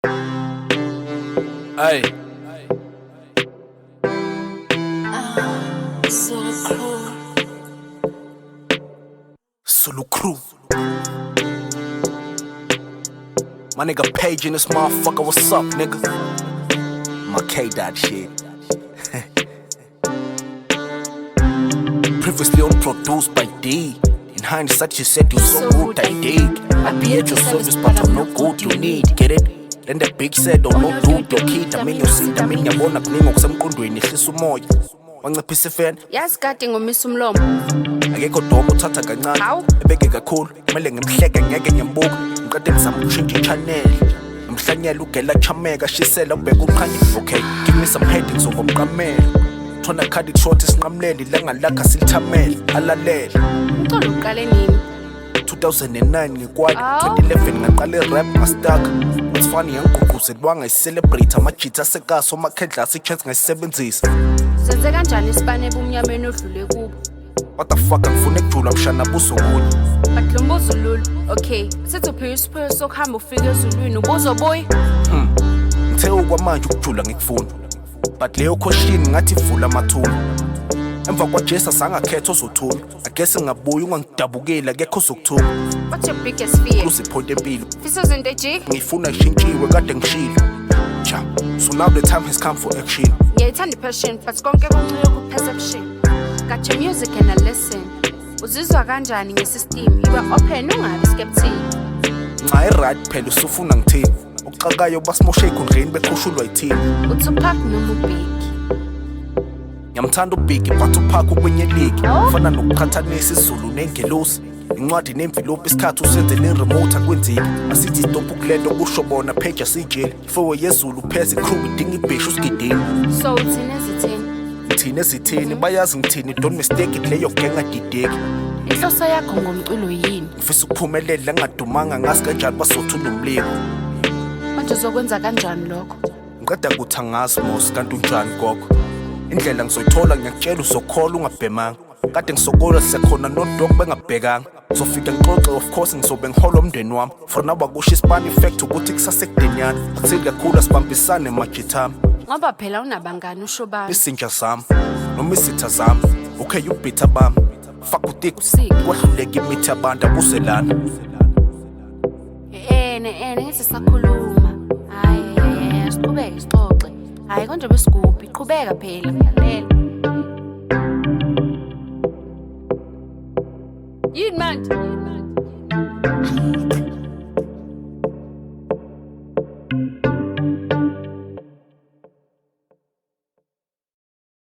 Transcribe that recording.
Hey, So cool. Sulu Crew. My nigga Page in this motherfucker, what's up, nigga? My K dot shit. Previously on produced by D. In hindsight, you said you so good, I dig. I'd be at your service, but I'm no good, you need, get it? Then the bitch said, oh no, dude, your kid, I'm in your seat, I'm in your bona, kuningi okusemqondweni, ehlisa umoya. Wanciphisa ifeni, Yazi kade ngomisa umlomo. Akekho doma uthatha kancane. Hawu. Ebeke kakhulu kumele ngimhleke, ngeke ngiyambuka, ngiqede ngizama ukushintsha i-channel, ngimhlanyela ugela chameka shisela ubheke uqhanye. Okay, give me some headings over mqamelo thona khadi short isinqamlele ilanga lakhe asilithamele alalele. Umculo uqale nini? 2009 ngikwali. Awu. 2011 ngaqala i-rap ngastaka. What's funny, angigqugquzelwanga i-celebrate amajitha asekaso omakhendlasi i-chance ngayisebenzisa. Senze kanjani isibane ebumnyameni odlule kubo? What the fuck, angifune kujula mshana buso kunye. But lo mbuzo lulu. Okay, sithi uphiwe isiphiwo sokuhamba ufike ezulwini ubuzobuya? Ngithe okwamanje ukujula ngikufuna, but leyo question ngathi ivula amathuna emva kwaJesu asangakhetha ozothula agese ngabuya ungangidabukeli akekho ozokuthuka. What's your biggest fear? Uziphointe empilo. Fisa izinto ejiki? Ngifuna ishintshiwe kade ngishilo cha, so now the time has come for action. Ngiyayithanda i-passion but konke kuncike ku-perception. Got your music and I listen. Uzizwa kanjani nge-system? Iba open ungabi skeptic. Nca i-right phela usufuna ngithini okuxakayo basimoshe ey'khundleni bekhushulwa yithini. UTupac noma uBiggie? Ngiyamthanda uBiggie but uPac ukwenye league. Oh. Fana nokuqhathanisa isiZulu nengelosi, incwadi nemvilophi, isikhathi usenzele remote akwenzeki asithi stop kulento kusho bona page asijele fowe yezulu pheze crew idinga ibheshu usigidini. So uthini ezitheni? Ngithini ezitheni bayazi ngithini, don't mistake it, leyo gang adideki. Inhloso yakho ngomculo yini? Ngifisa ukuphumelela ngingadumanga ngazi kanjani basothi unomlilo. Manje uzokwenza kanjani lokho? Ngiqeda kuthi angazi mos kanti unjani gogo, indlela ngizoyithola ngiyakutshela uzokhola ungabhemanga kade ngisokola sisekhona nodok bengabhekanga ngizofika ngixoxe, of course ngizobe ngihola umndeni wami. For now akusho ispan effect ukuthi kusasekudeniana akutheli kakhulu asibambisane majithami. Ngoba phela unabangani usho bani? Izinja zami noma izitha zami, okay, ubhitha bami fuck utik. Usike. Kwahluleka imithi abantu abuzelana. Ene ene ngithi sakhuluma. Hayi hayi, siqhubeke sixoxe. Hayi konje besigubhi, qhubeka phela lalela. Yini manje?